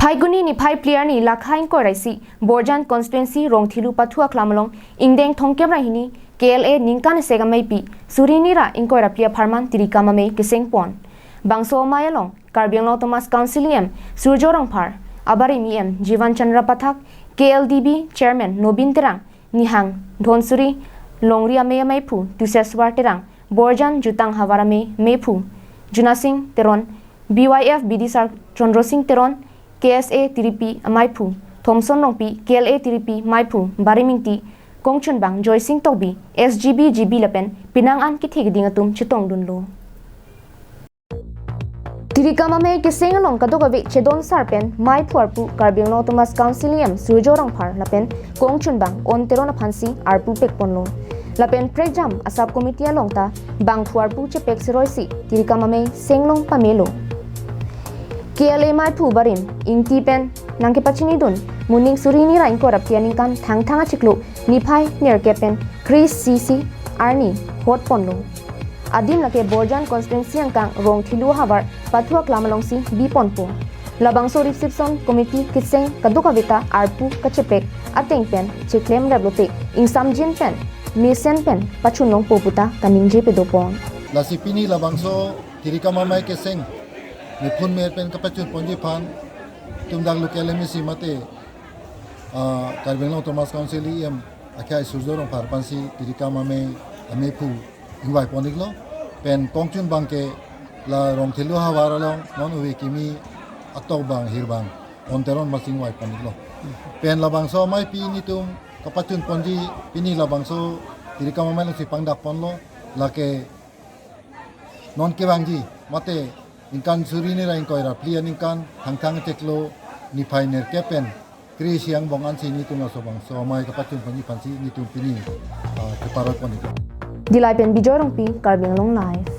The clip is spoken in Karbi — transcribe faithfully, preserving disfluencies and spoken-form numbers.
Phaikuni niphai phli arni lakha ingkoi ra isi Borjan constituency Rongthelu Pathu Aklam along ingdeng thomkep ra hini K L A ningkan isi ameipi suri hini ra ingkoi ra phli apharman tirikam amei keseng pon. Bangso amei along Karbi Anglong Autonomous Council E M Surjya Rongphar, abarim E M Jivan Chandra Pathak, K L D B Chairman Nobin Terang, Nihang Dhonsuri, Longri amei ameiphu Tuseswar Terang, Borjan Jutang Havar amei ameiphu Junasing Teron, B Y F Bidisar Chandra Sing Teron, K S A tiripi ameiphu Thomson Rongpi, K L A tiripi ameiphu Barim Ingti, kongchunbang Joysing Tokbi, S G B G B lapen penang an kethe keding atum chetongdunlo. Tirikam amei keseng along kadokave chedon sar pen meiphu arpu Karbi Anglong Autonomous Council E M Surjya Rongphar lapen kongchunbang On Teron aphansi arpu pekponlo. Lapen prekjam a sub committee along ta bangphu arpu chepek seroi si tirikam amei senglong pamelo. K L A meiphu Barim Ingti pen nangkepachinidun moning suri hini ra ingkoi ra phli aningkan Thangthang achiklo niphai nerkep pen kre-isi isi arni hot ponlo. Adim lake Borjan constituency angkang Rongthelu Havar Pathu Aklam alongsi bi ponpo. Labangso Reception Committee keseng kadokave ta arpu kachepek ateng pen cheklem rap lote ingsamjin pen mesen pen pachun longpo puta kaningje pado pon. Lasi pini labangso tirikam amei keseng mephun mer pen kapachun ponji aphan tum dak local M A C mate, ah, Karbi Anglong Autonomous Council E M akhai Surjya Rongphar aphansi tirikam amei ameiphu ingvai pon-iklo. Pen kongchunbang ke la Rongthelu Havar along non ove kimi atokbang hirbang On Teron aphansi ingvai pon-iklo. Pen labangso ameipi netum kapachun ponji pini labangso tirikam amei alongsi pangdak ponlo, lake non kevangji mate ningkan suri hini ra ingkoi ra phli aningkan Thangthang achiklo niphai nerkep pen kre-isi angbong ansi netum labangso amei kapachun ponji aphansi netum pini, ah, keparoi pon-iklo. Dillai pen Bijoy Rongpi, Karbi Anglong Live.